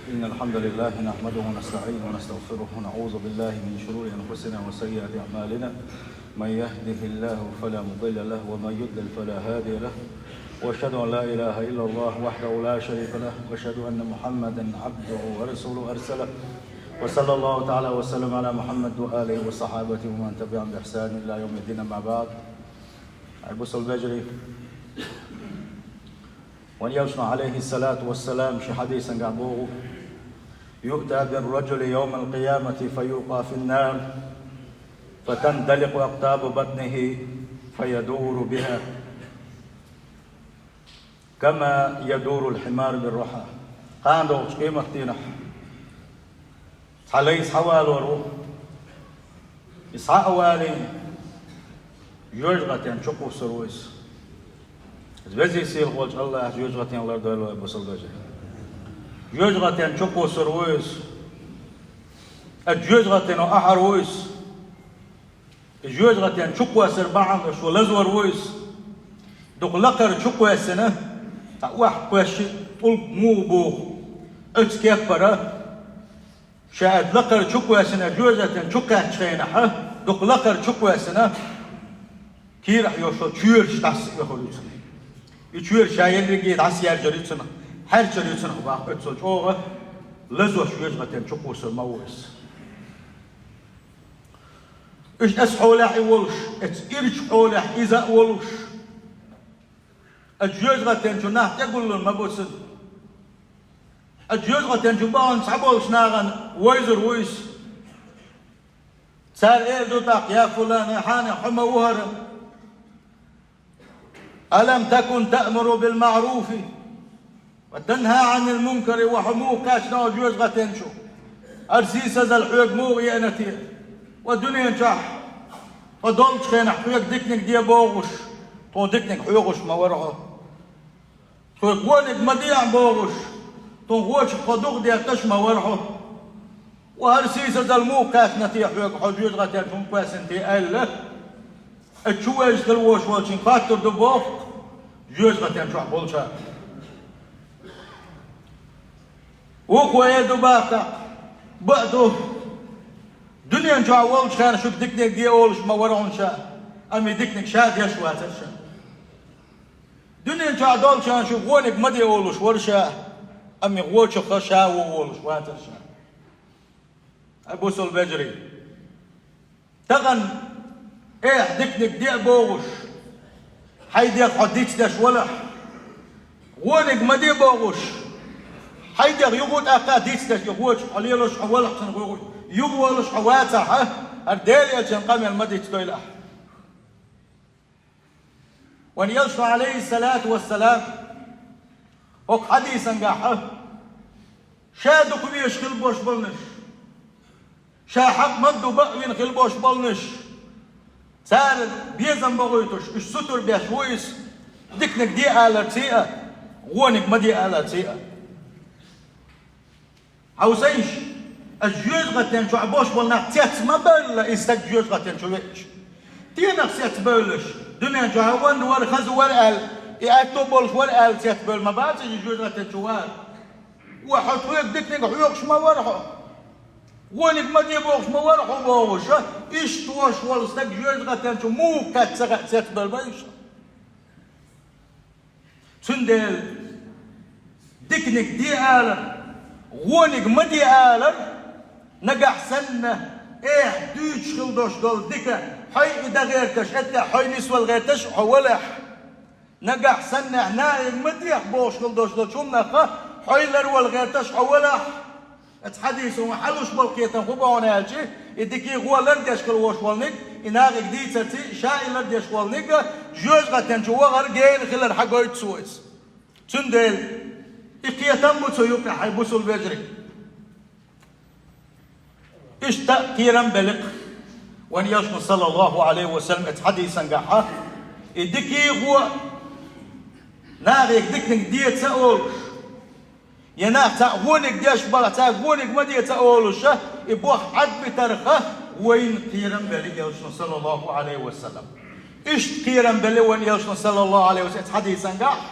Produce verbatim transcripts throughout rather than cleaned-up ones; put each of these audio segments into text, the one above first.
إن الحمد لله نحمده ونستعينه ونستغفره ونعوذ بالله من شرور أنفسنا وسيئات أعمالنا. من يهده الله فلا مضل له ومن يضلل فلا هادي له. وأشهد أن لا إله إلا الله وحده لا شريك له وأشهد أن محمدا عبده ورسوله أرسله. وصلى الله تعالى وسلم على محمد وآله وصحابته ومن تبعهم بإحسان إلى يوم الدين، أما بعد. Ай бусалба вежарий, вайн элчано, عليه الصلاة والسلام, ший хьадисангахь боху: يؤتى بالرجل يوم القيامة فيوقع في النار فتندلق أقطاب بطنه فيدور بها كما يدور الحمار بالرحى. Кхана догӀучу къематдийнахь цхьа лай схьавалор ву. И схьа а валийна, жоьжахатен чу кхуссур ву иза. Иза Веза-Сийлахь волчу АллахӀа жоьжахатен лардойла вай, бусалба вежарий. Жоьжахатен чу кхуссур ву иза. Оцу жоьжахатено ахьар ву иза. И жоьжахатен чу кхоссар бахьана шу лазор ву иза. Дукха лакхара чу кхоьссина, цхьа охьа кхоьссича, тӀулг муха буху, оцу кеппара, ша оцу лакхара чу кхоьссина, жоьжахатен чу кхаьччу хенахь, дукха лакхара чу кхоьссина, кийрахь йолуш йолу чоьраш дӀасаоьхур ю цунах. И чоьраш ша ерриге дӀасаерзор ю цунах, хьерчор ю цунах боху, оццул чӀогӀа лазош жоьжахатен чу кхуссур ма ву иза. Иштта оцу хьолехь и волуш, оцу ирчу хьолехь иза а волуш, оцу жоьжахатен чу нах тӀегуллур ма бу цунна. Оцу жоьжахатен чу бахана цхьаболчу нахана вевзар ву иза. Цара эр ду тӀаккха: «Я фулан, хьанех, хьо ма ву хӀара? ألم تكن تأمر بالمعروف وتنهى عن المنكر, ва хьо муха кхаьчна оцу жоьжахатен чу? ХӀара сийсазалла хьоьга муха еана те? Ва дуьнен чохь, тхо долчу хенахь хьоьга диканиг де бохуш, тхуна диканиг хьоьхуш ма вара хьо. Тхоьга вониг ма дехьа бохуш, тхуна гӀочух тхо дукха детташ ма вара хьо. Ва хӀара сийсазалла муха кхаьчна те хьоьга, хьо жоьжахатен чу хӀунда кхоьссина те?» аьлла, оцу чу вевзаш хила волуш волчуьнга хоттур ду боху жоьжахатен чохь болчара. Вукхо эр ду боху тӀаккха: «Бакъ ду, дуьнен чохь волчу хенахь шуьга диканиг де олуш ма вара хьуна ша, амма и диканиг ша деш вацара ша. Дуьнен чохь долчу хенахь шуьга вониг ма де олуш вара ша, амма и гӀочух ша ву олуш вацара ша». Ай бусалба вежарий, тахана, эхь, диканиг де а бохуш, хьайн дегӀ хьо дицдеш валахь, вониг ма де бохуш, хьайн дегӀ юха тӀаккха дицдеш, и гӀочух хьо лелош хьо валахь, цунах юха волуш хьо вацахь, хӀара Делан элчан къамел ма дицдойла ахь. Вайн элчано, عليه الصلاة والسلام, хӀокху хьадисангахь, ша дукха везаш хила болуш болнаш, ша хьакъ ма-дду бакъвина хила болуш болнаш, цара безам бохуьйтуш, уьш сутур беш ву иза, диканиг де аларций а, вониг ма де аларций а. Хьовсийша, аса жоьжахатен чохь болуш болу нах цец ма бевлла, и стаг жоьжахатен чу веача. Стенах цец бевллаш, дуьнен чохь ван вара, хаза вара аьлла, и аьтто болуш вара аьлла цец бевлла ма бац иза жоьжахатен чу вар. Ва хьо тхоьга диканиг хьоьхуш ма вара хьо. Вониг ма де бохуш ма вара хьо бохуша, иштта волуш волу стаг жоьжахатен чу муха кхаьчча ца хаьа цец бевлла ма иза. Цундела диканиг де алар, вониг ма де алар, нагахь санна, эхь, дуьйцуш хила долуш долу дика, хьой и дан гӀерташ, этта хьой нисвала гӀерташ хьо валахь. Нагахь санна, наӀариг ма деха бохуш хила долуш долчу хӀуманах хьой ларвала гӀерташ хьо валахь. Оцу хьадисо хьалуш болу кхетам хӀун бу аьлча, и дикий гӀо лардеш хила волуш волниг, и нахе дийцарций, ша и лардеш волниг, жоьжахатен чу вахар гена хилар хьагойту цо иза. Цундела и кхетам бу цу юкъахь, хьай бусалба вежарий. Иштта кхерам белла-кх вайн элчано, саллаллаху Ӏалайхи ва саллам, оцу хьадисангахь, и дикий гӀо нахе диканиг де ца олуш, я нах цхьаъ вониг деш балахь, цаьрга вониг ма де ца олуша, и боху Ӏадбитарха вайна кхерам белла элчано, саллаллаху Ӏалайхи ва саллам. Иштта кхерам белла вайн элчано, саллаллаху Ӏалайхи ва саллам, оцу хьадисангахь,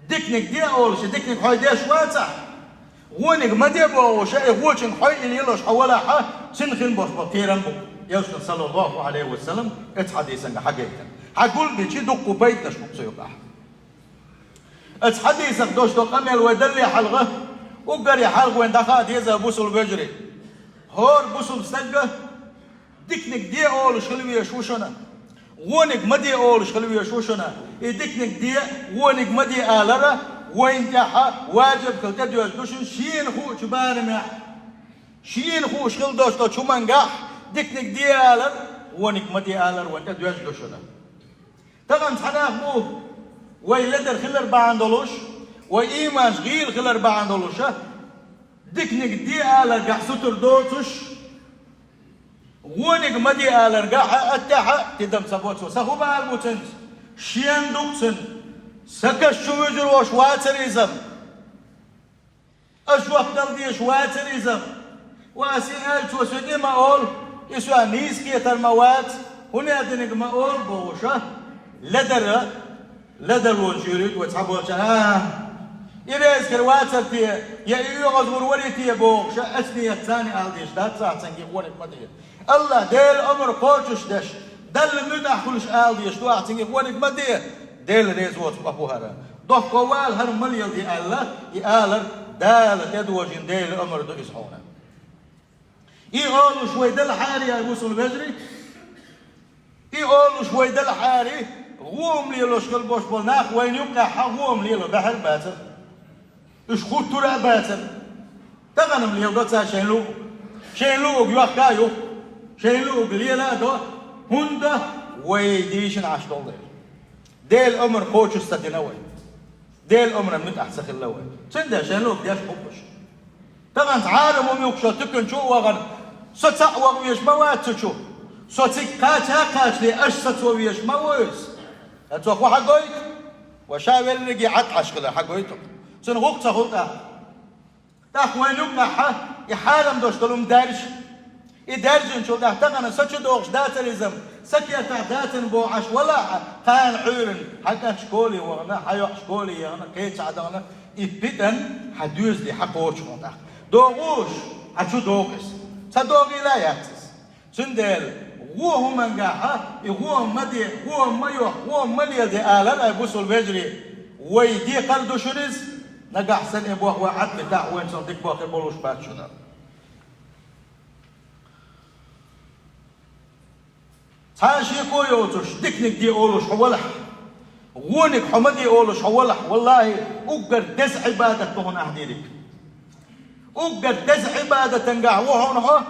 диканиг де олуша, диканиг хьой деш вацахь, Вониг ма де бохуш, и вочун хьо и лелош хьо валахь, цуьнан хин болуш болу кхерам бу. Элчано, саллаллаху Ӏалайхи ва саллам, оцу хьадисана хьагайтина. Хьан гулбичи дуккха пайданаш бу цу юкъахь. Оцу хьадисах долуш долу къамел вай далле хьалха, уггаре хьалха вайн дӀахаа деза, бусулба вежарий. ХӀора бусулба стагга диканиг де олуш хила везаш ву шуна. Вониг ма де олуш хила везаш ву шуна. И диканиг де, вониг ма де алара, вайна тӀехь важиб хила тӀедоьжна ду шуна шена хуучу барамехь. Шена хууш хила долуш долчу хӀумангахь диканиг де алар, вониг ма де алар вайна тӀедоьжна ду шуна. Тахана цхьа нах бу, вай ледар хилар бахьана долуш, вай ийманаш гӀийла хилар бахьана долуш, диканиг де аларгахь сутара доцуш, вониг ма де аларгахь а, аттехь а тидам ца боцу. Сан хӀун бала бу цуьнца? Шен ду-кх цуьнан. Сан каш чу вуьжур волуш вацара иза. Ас жоп дала дезаш вацара иза. Ва ас и аьлла, цо соьга и ма олу, и соьга нийса кхетар ма вац, хӀун аьлла диниг ма олу бохуша, ледара, ледарлонаш юьйриг вай цхьаболчара, а, и реза хир вацара те, я и оьгӀаз гӀур варий те бохуша, ас ниет царна ала дезаш дац, цхьа цуьнга и вониг ма де. АллахӀ Делан омра кхочуш деш, Далла муьтӀахь хуьлуш ала дезаш ду ахь цуьнга, и вониг ма де, Дела реза воцу къа бу хӀара. Дохко вала, хӀара ма леладе аьлла, и алар Дала тӀедожийна Делан омра ду иза хьуна. И олуш вай делахьара, я бусулба вежарий, и олуш вай делахьара, гӀома лелош хила болуш болу нах вайна юккъехь гӀома лело баьхьар а бацара. Уьш хуттур а бацара. Тахана-м леладо цара шайн луъу. Шайн луъург йохка а ю. Шайн луъург лела а до. ХӀунда? Вай дийшина Ӏаш долу дела. Делан омра кхочуш ца дина вай. Делан омран муьтӀахь ца хилла вай. Цундела шайн луъург деш хӀуъуш. Тахана цхьа хьарам хӀума юхкуш туькан чу а вахана, со цхьаъ ваха везаш ма вац цу чу. Со цига кхача а кхачале, аш сацо везаш ма ву иза. Ткъа цо хӀун хьагойту? Ва ша верриге Ӏад Ӏаш хилар хьагойту. Цунна гӀуллакх ца хуьлу тӀаккха. ТӀаккха вайн юккъехь и хьарам долуш долу хӀума даьржа. И даьржинчул тӀаьхьа тахана со чу догӀуш дацара иза-м, са кертахь дацара боху Ӏаш валахь, кхана Ӏуьйранна хьан кӀант школе вахана, хьан йоӀ школе яхана, кхечахьа дахана, и питана хьан доьзале хьан кхочу хьуна тӀаккха. ДогӀуш, хьан чу догӀу иза. Ца догӀийла а яц иза. Цундела вон хӀумангахьа, и вон ма де, вон ма йоху, вон ма леладе алар, ай бусулба вежарий, вай декхар ду шуна иза, нагахь санна и боху вай Ӏад битахь, вайн цунах дика боху болуш бац шуна. Цхьа а шеко йоцуш, диканиг де олуш хьо валахь, вониг хьо ма де олуш хьо валахь, валлахӀи, уггар деза Ӏибадат ду хьуна ахь дийриг. Уггар деза Ӏибадатангахь ву хьуна хьо,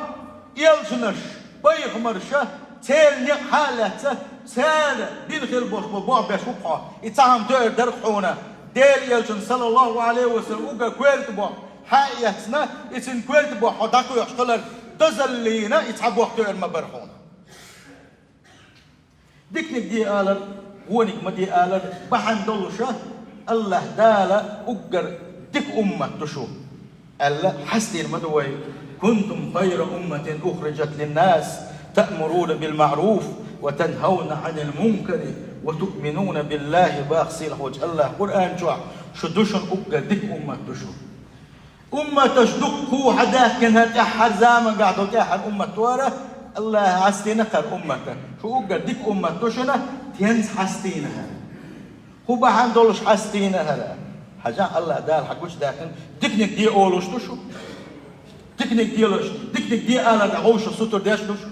элчанаш, пайхамарша, церан некъ хьа а лаьцна, цара дина хила болуш бу боху беш ву хьо. И цхьа хӀума тоьар дара хьуна. Делан элчан, саллаллаху Ӏалайхи ва саллам, уггар коьрта боху хьа а эцна, и цуьнан коьрта боху хьо дӀакхоьхьуш хилар дозаллина, и цхьа боху тоьар ма бара хьуна. Диканиг де алар, вониг ма де алар бахьана долуша, АллахӀ Дала уггар дика уммат ду шу, аьлла, хьастийна ма ду вай. «Кунтум хайра умматин ухриджат линнас, таъмуруна бил маъруф, ва танхавна Ӏанил мункари, ва туъминуна биллахӀи», баха сийлахьчу АллахӀа Къуръан чохь, шу ду шуна уггар дика уммат ду шу. Умматаш дуккха хьадаьхкина хӀара тӀаьххьара замангахь долу тӀаьххьара уммат вара, АллахӀа хьастийна кхара уммата. Шу уггар дика уммат ду шуна, тенца хьастийна хӀара. ХӀун бахьана долуш хьастийна хӀара? Хьажахь, АллахӀ Дала хьан гучудаьккхина, диканиг де олуш ду шу. Диканиг делаш, диканиг де алар тӀехь вовшах сутара деш ду шу.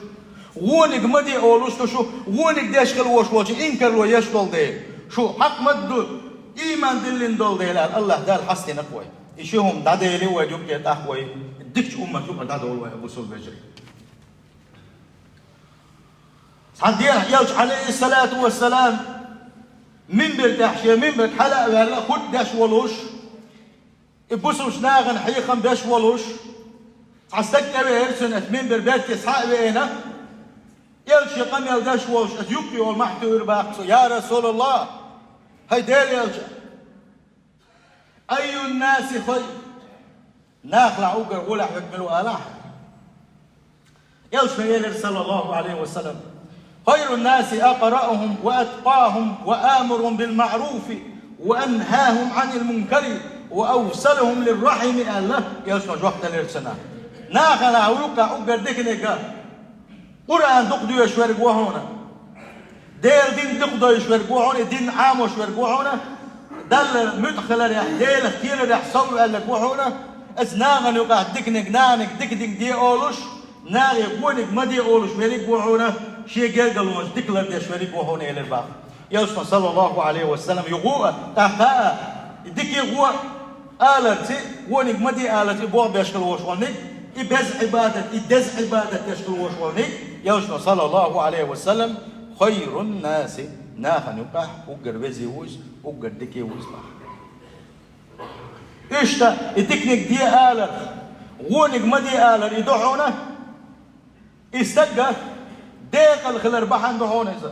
Вониг ма де олуш ду шу, вониг деш хила волуш волчу инкарло еш долу дела. Шу хьакъ ма ду, ийман диллина долу дела аьлла, АллахӀ Дала хьастийна кху вай. И ши хӀума дӀадели вай юккъе тӀаккха вай дикачу уммат юкъа дӀадолу вай, бусулба вежарий. Цхьана дийнахь элча, Ӏалайхиссалату вассалам, минбар тӀехь шен минбар хьала а ваьлла, хутба деш волуш, и бусулбачу нахана хьехам беш волуш, цхьа стаг тӀевеара цунна, аса минбар берте схьа а веана, элча шен къамел деш волуш, аса юккъе йолу мохь туьйхира баккха цо: «Я РасулаллахӀ, хӀай Делан элча, айюннаси хайр? Нахалахь уггар гӀолехь верг мила ву алахь?» Элчано элира, саллаллаху Ӏалайхи ва саллам: «Хайруннаси акъраухум ва аткъахум ва амурухум бил маъруфи ва анхахум Ӏанил мункари «وأوصلهم للرحم», аьлла, элчано жоп делира цунна. Нахана юкъахь уггар диканиг а. Къуръан дукха доьшуш верг ву хьуна. Делан дин дукха доьшуш верг ву хьуна, и дин Ӏамош верг ву хьуна. Далла муьтӀахь хиларехь, Делах кхерарехь сов ваьлларг ву хьуна. Аса нахана юкъахь диканиг, наханиг диканиг де олуш, нахе вониг ма де олуш верг ву хьуна, шен гергарлонаш дика лардеш верг ву хьуна, элира боху. Элчано, саллаллаху Ӏалайхи ва саллам, юха а, тӀаккха а, и дика гӀо аларца, вониг ма де аларца, и болх беш хила волуш волниг, и беза Ӏибадат, и деза Ӏибадат деш хила волуш волниг, Элчано, саллаллаху Ӏалайхи ва саллам, «хайрун-наси», нахана юкъахь уггар везий ву иза, уггар дикий ву иза боху. Иштта, и диканиг де алар, вониг ма де алар, и ду хьуна, и стаг а декъала хилар бахьана ду хьуна иза.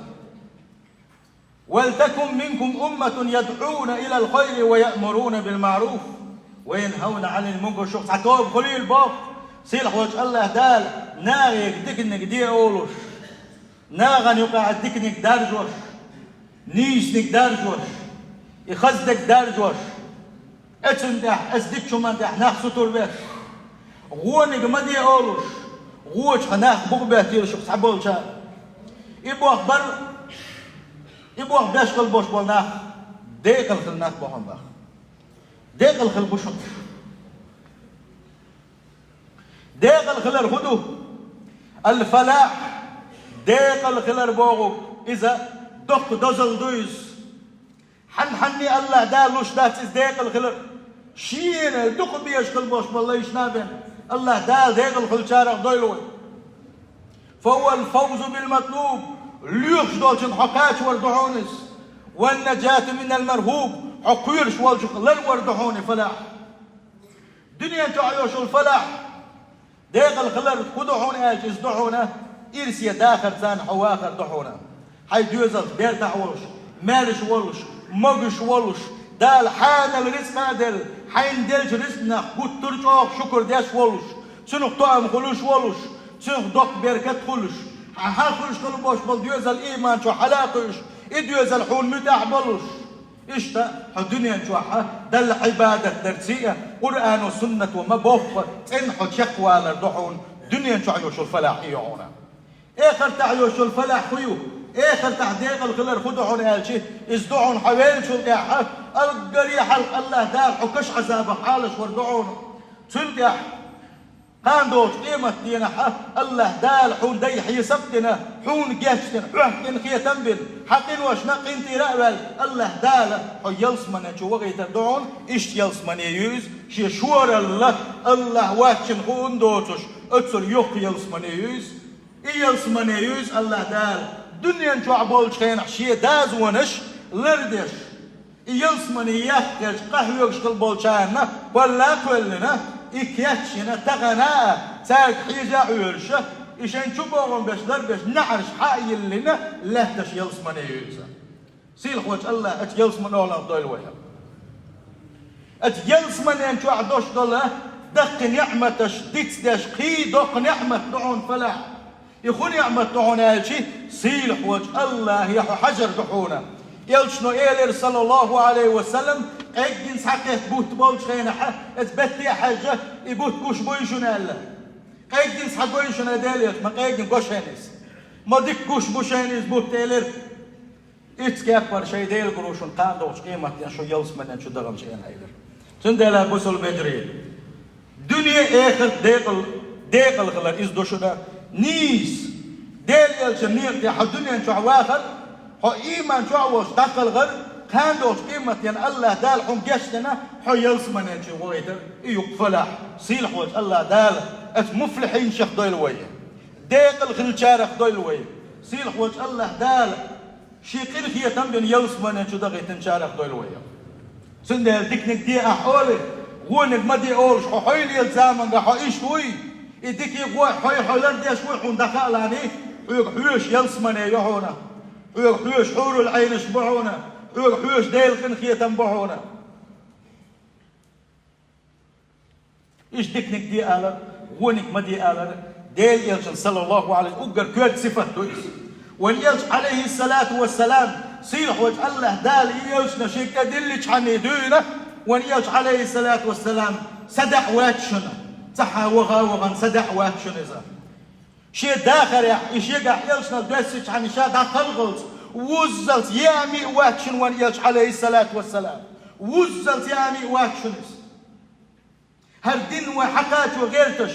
«ولتكن منكم أمة يدعون إلى الخير ويأمرون بالمعروف وينهون عن المنكر». Шух цхьа тоба хуьлийла боху, сийлахь волчу АллахӀ Дала, нахе диканиг де олуш, нахана юкъахь диканиг даржош, нийсаниг даржош, и хаза дерг даржош, оцунна тӀехь, аса дикачу хӀуманна тӀехь нах сутур беш, вониг ма де олуш, вочух нах букъ беттийла шух цхьаболчара. И болх бар, и болх беш хила болуш болу нах декъала хила нах боху боху. Декъала хила бу шуна. Декъала хилар хӀун ду? Ал-фалахь, декъала хилар боху, иза доккха дозалла ду иза. Хьан-хьанне АллахӀ Дала луш дац иза декъала хилар. Шена дукха безаш хила болуш болу лайшна а бен, АллахӀ Дала декъала хуьлучарах дойла вай. «فهو الفوز بالمطلوب», лоьхуш долчун хьо кхачавар ду хьуна иза. «والنجاة من المرهوب», хьо кхоьруш волчух ларвар ду хьуна и фалахь. Дуьнен чохь йолуш йолу фалахь, декъала хилар хӀун ду хьуна аьлча, иза ду хьуна, ирсе дахар царна хьо вахар ду хьуна. Хьайн доьзалца бертахь волуш, маьрша волуш, могуш волуш, Дала хьанал рицкъа а делла, хьайна деллачу рицкъанах гуттар а чӀогӀа шукур деш волуш, цунах тоам хуьлуш волуш, цунах доккха беркат а хуьлуш, хьан хьан хуьлуш хила болуш болу доьзал ийман чохь хьала а кхуьуш, и доьзал хьуна муьтӀахь а болуш. Иштта хьо дуьнен чохь а Далла Ӏибадат дарций а, Къуръано, суннато ма-бохху, цӀена хьо чекхвалар ду хьуна, дуьнен чохь йолуш йолу фалахь и ю хьуна. Эхартахь йолуш йолу фалахь хӀун ю? Эхартахь декъала хилар хӀун ду хьуна аьлча, иза ду хьуна хьо веллачул тӀаьхьа, алггаре хьалха АллахӀ Дала хьо каш Ӏазабах Ӏалашвар ду хьуна. Цул тӀаьхьа, кхана долчу къематденахь АллахӀ Дала хьуна дай хьесап а дина, хьуна гечдина, хьоьга къинхетам а бина, хьан къиношна а къинтӀера а ваьлла, АллахӀ Дала хьо ялсамане чу вахийтар ду хьуна, иштта ялсамане ю иза, шен шоралла АллахӀ воцчунна хуур доцуш, оццул йоккха ялсамане ю иза. И ялсамане ю иза АллахӀ Дала дуьнен чохь болчу хенахь шен дозанаш лардеш. И ялсамане яккхарчу къахьоьгуш хила болчарна кхолла а кхоьллина, и кечйина тахана а, цаьрга хьежа а Ӏуьйраш, и шайн чу богӀам беш ларбеш неӀарш хьа а йиллина, лаьтташ ялсамане ю иза. Сийлахь волчу АллахӀа оцу ялсаманин олалла дойла вай. Оцу ялсаманен чохь долуш долу даккхий неӀматаш дицдеш кхин доккха неӀмат ду хьуна фалахь. И хӀун неӀмат ду хьуна аьлча, сийлахь волчу АллахӀе хьо хьажар ду хьуна. Элчано элира, саллаллаху Ӏалайхи ва саллам, къеггина схьакхетта бутт болчу хенахь, оцу бетте а хьаьжжа, и бутт гуш буй шуна аьлла. Къеггина схьагуй шуна, Делан элча, ма къеггина го шайна иза. Ма дика гуш бу шайна иза бутт, элира. Итт кеппара шайн Делан гур ву шуна кхана долчу къематдийнахь шу ялсаманен чу даханчу хенахь, элира. Цундела, бусалба вежарий, дуьне а, эхарт а декъал, декъала хилар иза ду шуна. Нийса, Делан элчанан некъа тӀехь хьо дуьнен чохь вахар, хьо ийман чохь а волуш дӀакхалхар, кхана долчу къематдийнахь АллахӀ Дала хьуна гечдина, хьо ялсаманен чу вахийтар, и ю-кх фалахь. Сийлахь волчу АллахӀ Дала оцу муфлихьинех дойла вай. Декъала хиллачарах дойла вай. Сийлахь волчу АллахӀ Дала шен къинхетам а бина ялсаманен чу дахийтинчарах дойла вай. Цундела диканиг де ахь олий, вониг ма де олуш, хьо хьо лелачу заманга хьо иштта вуй, и дикий гӀо хьо, хьо лардеш вуй хьуна дӀахаалахь, хьоьга хьоьжуш ялсамане ю хьуна, хьоьга хьоьжуш хьурул Ӏайнаш бу хьуна, хьоьга хьоьжуш Делан къинхетам бу хьуна. Иштта диканиг де алар, вониг ма де алар, Делан элчан, саллаллаху Ӏалайхи, уггар коьрта сифат ду иза. Вайн элча, Ӏалайхиссалату вассалам, сийлахь волчу АллахӀ Дала и элчано шега тӀедилличхьана дуьйна, Вайн Элча, Ӏалайхи ссалату вассалам, садаӀа вац шуна. Цхьа ваха-вахана садаӀа вац шуна иза. Шен дахарехь, и шегахь Элчанал доьссичхьана ша дӀакхалхалц, вуззалц яа миъ вац шуна вайн Элча, Ӏалайхи ссалату вассалам. Вуззалц яа миъ вац шуна иза. ХӀара дин вай хьакхачо гӀерташ,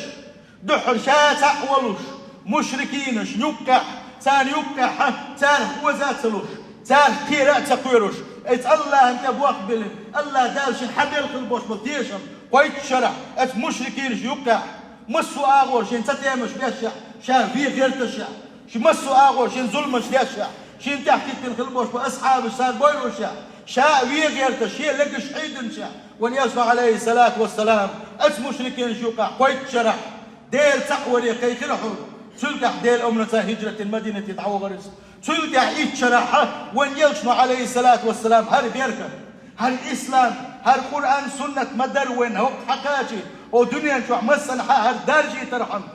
дуьххьара ша цхьаъ волуш, мушрикинаш юккъехь, царна юккъехь, царах оза а ца луш, царах кхера а ца кхоьруш, эца АллахӀан тӀе бохбелина, АллахӀ Дала шена хьабелла хила болуш болу тешам кхойтта шарахь, эца мушрикинаш юккъехь, массо а агӀор шен ца темаш бешшехь, ша вен гӀерташехь, ши массо а агӀор шен зуламаш дешшехь, шен тӀехь хӀиттина хила болуш болу асхьабаш цара бойушехь, ша а вен гӀерташ, шен легаш хьийдинчехь, вайн Элчано, Ӏалайхи ссалату вассалам, эца мушрикинаш юккъехь кхойтта шарахь, Дела цхьаъ варе кхайкхира хьуна. Цул тӀаьхьа Делан омраца хӀижрат дина Мадинате дӀавахара иза. Цул тӀаьхьа итт шарахь вайн Элчано, Ӏалайхи ссалату вассалам, хӀара беркат, хӀара ислам, хӀара Къуръан, суннат ма-дарра вайна хӀокху хьакхачийта, хӀокху дуьнен чохь массанхьа хӀара даржийтархьама,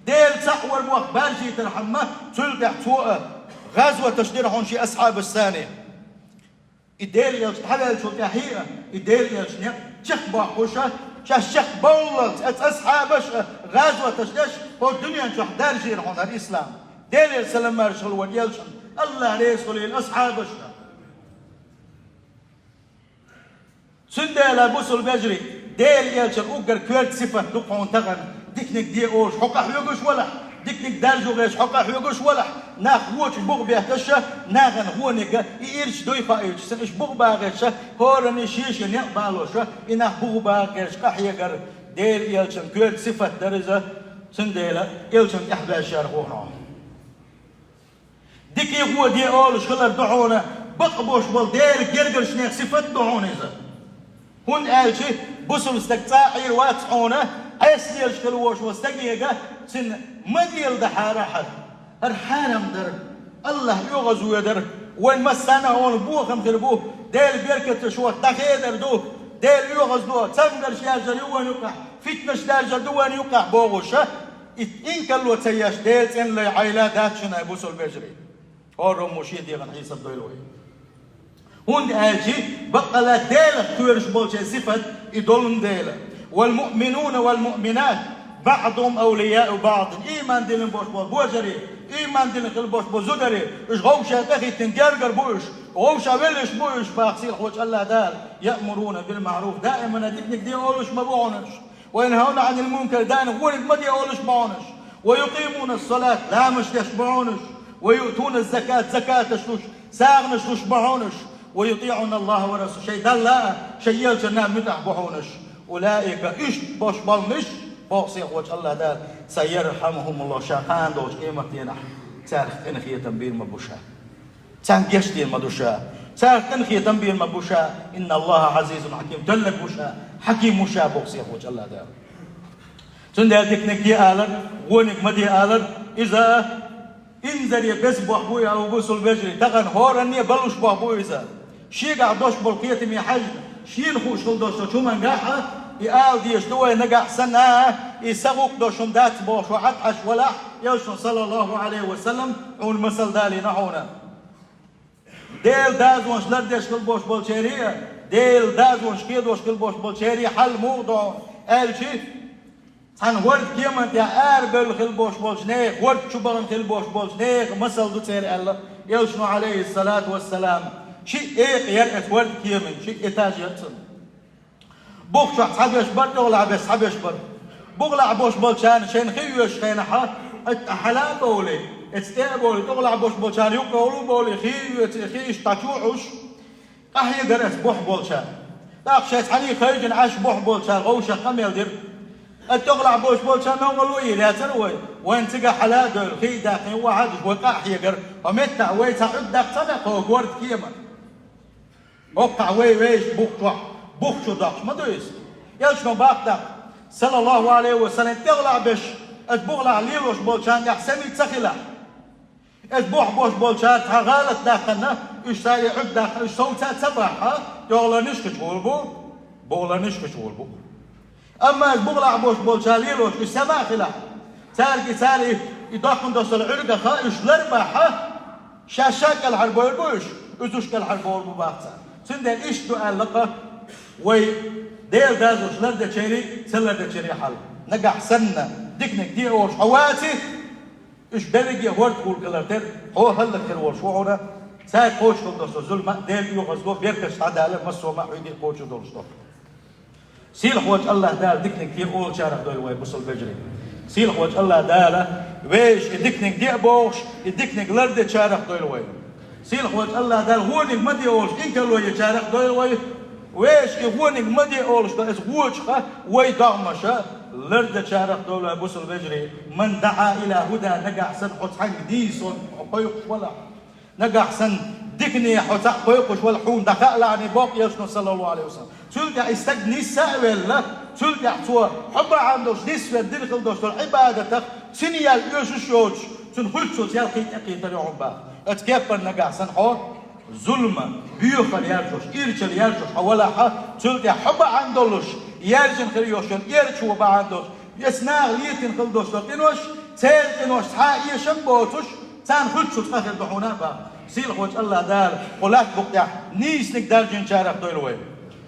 Дела цхьаъ вар боху баржийтархьама, цул тӀаьхьа цо а гӀазоташ дира хьуна шен асхьабашца. И Делан Элча дӀаваьллачул тӀаьхьа а, и Делан Элчан некъ чекхбоккхуша, шаьш чекхбовллалц, эца асхьабаш а гӀазоташ деш, хӀокху дуьнен чохь даржийра хьуна хӀара ислам. Делера салам-маршалла хуьлда вайн Элчанна, АллахӀ реза хуьлийла асхьабашна. Цундела, бусалба вежарий, Делан Элчанан уггар коьрта сифат ду хьуна тахана: диканиг де олуш хьо къахьоьгуш валахь, диканиг даржо гӀерташ хьо къахьоьгуш валахь, нах вочу буха бетташа, нахана вониг и ирча дуй хаийтуш, сан иш буха багӀийташа, хӀоранна шен-шен некъ балоша, и нах буха багӀа гӀерташ къахьегар Делан Элчанан коьрта сифат дара иза, цундела Элчанна тӀаьхьабаьжчара хьуна. Дика а, вон а де олуш хилар ду хьуна, бакъ болуш болу Делан гергарчу нехан сифат ду хьуна иза. ХӀунда аьлча бусалба стаг цкъа а Ӏийр вац хьуна, Ӏеса лелаш хила волуш волу стагега, цуьнан ма-леладахьара хьара. ХӀара хьарам дара, АллахӀ оьгӀазвоьдура, вайн массарна а хьуна бохам хир бу, Делан беркаташ вайх дӀахедар ду, Дела оьгӀаздо, цамгарш яржар ю вайн юккъехь, фитнаш даржар ду вайн юккъехь бохуша. И инкарло ца еш, Делан цӀена лай Ӏайла дац шуна, ай бусалба вежарий. ХӀораммо шен дегӀан хьесап дойла вай. ХӀунда аьлча баккъалла Делах кхоьруш болчеран сифат и долун дела. «والمؤمنون والمؤمنات بعضهم أولياء بعض». Ийман диллина болуш болу божарий, ийман диллина хила болуш болу зударий, уьш вовшах тӀехӀиттина гергара бу уьш, вовшах веллаш бу уьш, боху сийлахьчу АллахӀ Дала. «يأمرون بالمعروف», даимана диканиг де олуш ма бу хьуна уьш. «وينهون عن المنكر», даимана вониг ма де олуш бу хьуна уьш. «ويقيمون الصلاة», ламазаш деш бу хьуна уьш. «ويؤتون الزكاة», закаташ луш, сагӀанаш луш бу хьуна уьш. «ويطيعون الله ورسوله», шайн Далла а, шайн Элчанна а муьтӀахь бу хьуна уьш. «أولئك», иштта болуш болу уьш, боху сийлахьчу АллахӀ Дала, «سيرحمهم الله», ша кхана долчу къематдийнахь царах къинхетам бийр ма бу ша. Царна гечдийр ма ду ша. Царах къинхетам бийр ма бу ша. «إن الله عزيز حكيم». Тоьллаг ву ша, хьаким ву ша, боху сийлахьчу АллахӀ Дала. Цундела диканиг де алар, вониг ма де алар, иза инзаре беза боху бу, я бусалба вежарий, тахана хӀоранне а балуш боху бу иза. Шегахь долуш болу кхетаме хьаьжна, шена хууш хила долуш долчу хӀумангахь а, и ала дезаш ду вай нагахь санна а, и сан гӀуллакх долуш хӀума дац бохуш хьо Ӏад Ӏаш валахь, Элчано, саллаллаху Ӏалайхи ва саллам, хьуна масал далийна хьуна. Делан дозанаш лардеш хила болуш болчеран а, Делан дозанаш кхедош хила болуш болчеран а хьал муха ду аьлча, цхьана хӀордан кеман тӀехь арабевлла хила болуш болчу нехан, хӀорда чу бахана хила болуш болчу нехан масал ду церан аьлла, Элчано, Ӏалайхи ссалату вассалам, шиъ экъа яра оцу хӀордан кеман, шиъ этаж яра цуьнан. Бух чохь цхьаберш бара, тӀехула беш цхьаберш бара. Бухахь болуш болчарна шайна хи оьшучу хенахь, оцу тӀе хьала а бовлий, оцу тӀе а бовлий, тӀехула болуш болчарна юккъехула а бовлий, хи а оьций, хи иштта дӀачу а Ӏуш, къахьегара оцу бухахь болчарна. ТӀаккха шайн цхьаьний хевшина Ӏаш бухахь болчара вовшах къамел дира. Оцу тӀехула болуш болчарна новкъарло а йийр яцара вай. Вайна цигахь хьала а девлла, хи а даьккхина, юххе а дуьсуш, вай къа а хьегара, хӀокху меттехь вай цхьа Ӏуьрг даккха ца даккха, хӀокху хӀордан кеман. ХӀокхахь вай вешан бух чохь, бух чу доккхуш ма ду иза. Элчано баккхий, саллаллаху Ӏалайхи ва саллам, тӀехула беш, оцу бухахь лелош болчарна тӀехь сами ца хилахь. Оцу бухахь болуш болчара цхьа гӀалат даьккхина, уьш цара и Ӏуьрг даьккхина, уьш совца а ца бахь, тӀехуларнаш хи чу гӀур бу, бухуларнаш хи чу гӀур бу. Амма оцу бухахь болуш болчара лелош уьш сама а хилахь, цаьрга и цара и, и доккхун досула Ӏуьргах уьш лар бахь, шаьш ша кӀелхьарбовр бу уьш, уьш уьш кӀелхьарбовр бу боху цара. Цундела иштта ду аьлла-кх Вай Дела дазош лардечерий, ца лардечерий хьал. Нагахь санна диканиг де олуш хьо ваций, уьш берриге хӀорд гӀулакхалар тера, хьо хӀаллакьхир волуш ву хьуна, цаьрга кхочушдолу долуш зулма а, Дела оьгӀазло, беркат схьадала, массо а ма хьуьйди кхочушдолуш ду. Сийлахьволчу АллахӀ Дала диканиг де олучарах дойла вай, бусалба вежарий. Сийлахьволчу АллахӀ Дала вешан и диканиг де а бохуш, и диканиг лардечарах дойла вай. Сийлахьволчу АллахӀ Дала вониг ма де олуш, инкарло ечарах дойла вай. Вешан и вониг ма де олуш дан, иза вочуха вай догӀмаша лардечарах дойла вай, бусалба вежарий. Ман даӀа иля хӀуда, нагахь санна хьо цхьаьнга нийсонна кхойкхуш валахь, нагахь санна дикане хьо цхьаъ кхойкхуш валахь, хьуна дӀахаалахьаний боху элчано, саллаллаху Ӏалайхи ва саллам. Цул тӀаьхьа и стаг нисса а велла, цул тӀаьхьа цо хьо бахьана долуш нисвелла дина хила долуш долу Ӏибадатах, цуьнан ял оьшуш йоцуш, цуьнан хуьлучуьнца ял кхин тӀе кхетар ю хьуна баха. Оцу кеппара нагахь санна хьо зулма, боьхар яржош, ирчалла яржош хьо валахь, цул тӀаьхьа хьо бахьана долуш, яьржина хир йолуш йолу эрчо бахьана долуш, оцу наха летийна хила долуш долу къинош, церан къинош цхьа а эшам боцуш, царна хуьлучуьнца къа хир ду хьуна а баха. Сийлахьволчу АллахӀ Дала кху лаьтта букъа тӀехь нийсаниг даржийначарах дойла вай.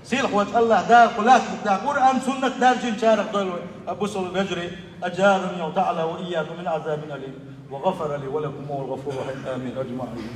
Сийлахьволчу АллахӀ Дала кху лаьтта букъа тӀехь Къуръан, суннат даржийначарах дойла вай. Абу Сулайм вежарий, أجارني الله تعالى وإياكم من عذاب أليم وغفر لي ولكم وهو الغفور الرحيم. آمين أجمعين.